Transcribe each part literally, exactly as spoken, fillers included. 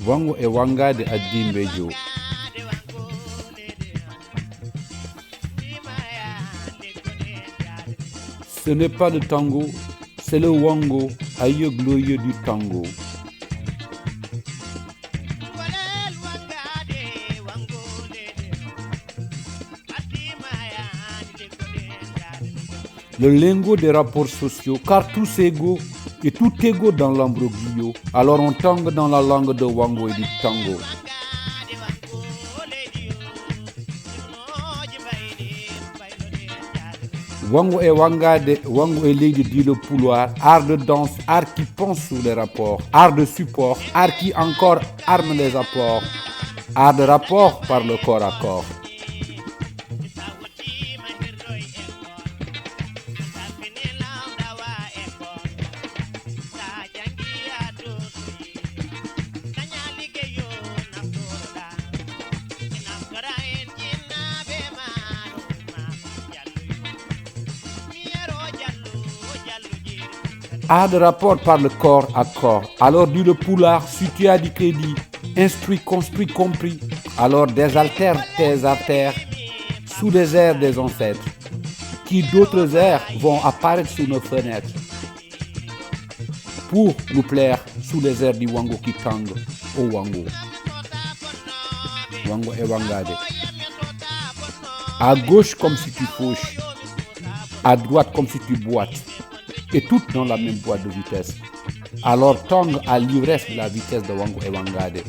Wango e Wangade Addimbejo. Ce n'est pas le tango, c'est le wango, aïeux glorieux du tango. Le lingot des rapports sociaux, car tout s'égo et tout égo dans l'imbroglio. Alors on tangue dans la langue de Wango et du tango. Wango e Wangade, Wango e leydi, dit le Pulaar, art de danse, art qui pense sur les rapports, art de support, art qui encore arme les apports, art de rapport par le corps à corps. Art de rapport par le corps à corps. Alors dit le Pulaar, si tu as du crédit, instruit, construit, compris, alors désaltère tes artères sous les airs des ancêtres, qui d'autres airs vont apparaître sous nos fenêtres pour nous plaire sous les airs du Wango qui tangue au Wango. Wango e Wangade. À gauche comme si tu fauches, à droite comme si tu boites, et toutes dans la même boîte de vitesse. Alors tangue à l'ivresse de la vitesse de Wango e Wangade.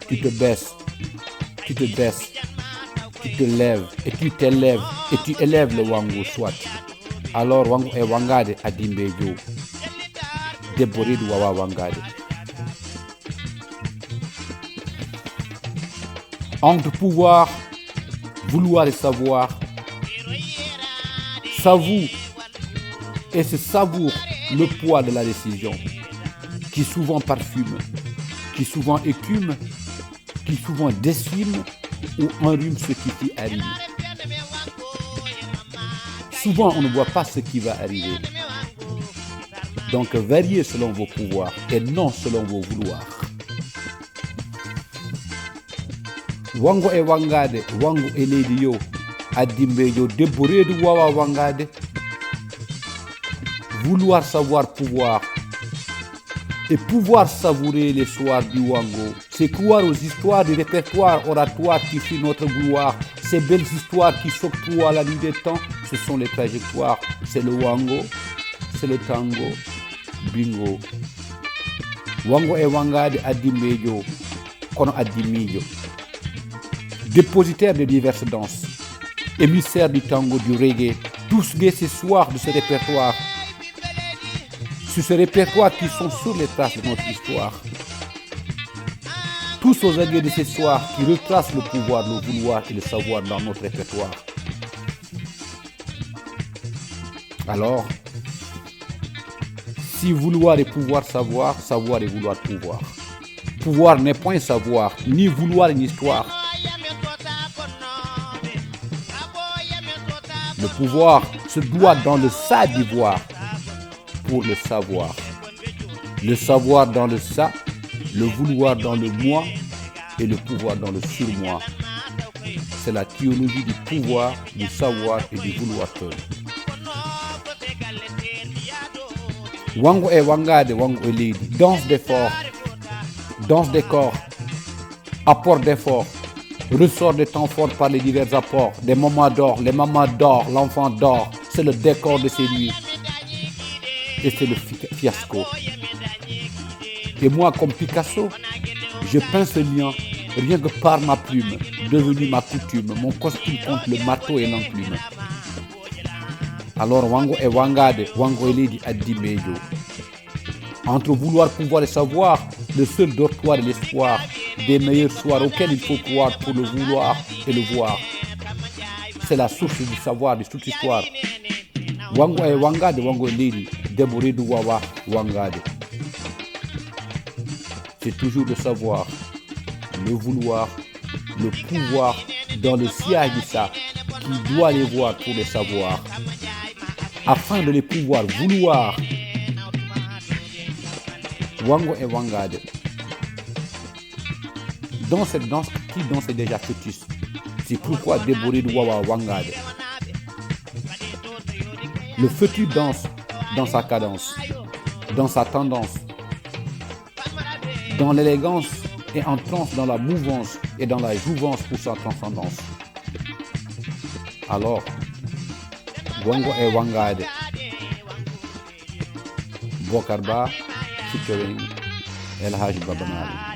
Tu te baisses, tu te baisses, tu te lèves, et tu t'élèves, et tu élèves le Wango, soit. Alors Wango e Wangade Addimbejo. Debbo reedu wawa Wangade. Entre pouvoir, vouloir et savoir, savez-vous et se savoure le poids de la décision, qui souvent parfume, qui souvent écume, qui souvent décime ou enrhume ce qui fit arrive. Souvent, on ne voit pas ce qui va arriver. Donc, variez selon vos pouvoirs et non selon vos vouloirs. Wango e Wangade, Wango e leydi yo, Addimbejo, debbo reedu wawa Wangade. Vouloir savoir pouvoir et pouvoir savourer les soirs du Wango, c'est croire aux histoires du répertoire oratoire qui fit notre gloire. Ces belles histoires qui s'octroient la nuit des temps, ce sont les trajectoires. C'est le Wango, c'est le tango, bingo. Wango e Wangade Addimbejo, kono Addimmijo. Dépositaire de diverses danses, émissaire du tango, du reggae, tous gays ce soir de ce répertoire. Sur ce répertoire qui sont sur les traces de notre histoire. Tous aux aguets de ce soir qui retracent le pouvoir, le vouloir et le savoir dans notre répertoire. Alors, si vouloir est pouvoir savoir, savoir est vouloir pouvoir. Pouvoir n'est point savoir, ni vouloir une histoire. Le pouvoir se doit dans le savoir pour le savoir. Le savoir dans le ça, le vouloir dans le moi et le pouvoir dans le surmoi. C'est la théologie du pouvoir, du savoir et du vouloir. Wango e Wangade, Wango e leydi. Danse d'effort, danse des corps, apport d'effort, ressort des temps forts par les divers apports, des moments d'or, les mamans d'or, l'enfant d'or, c'est le décor de ces nuits. Et c'est le fi- fiasco. Et moi, comme Picasso, je peins ce lien rien que par ma plume, devenue ma coutume, mon costume contre le marteau et l'enclume. Alors, Wango e Wangade, Wango e leydi Addimbejo. Entre vouloir, pouvoir et savoir, le seul dortoir est l'espoir des meilleurs soirs auxquels il faut croire pour le vouloir et le voir. C'est la source du savoir de toute histoire. Wango e Wangade, Wango e leydi, debbo reedu wawa Wangade. C'est toujours le savoir, le vouloir, le pouvoir dans le sillage de ça qui doit les voir pour les savoir. Afin de les pouvoir vouloir. Wango e Wangade. Dans cette danse, qui danse est déjà fœtus. C'est pourquoi Debbo Reedu wawa wangade. Le fœtus danse dans sa cadence, dans sa tendance, dans l'élégance et en transe dans la mouvance et dans la jouvence pour sa transcendance. Alors, gongo e wangade. Bokar Ba, featuring El Hadj Baba Malick.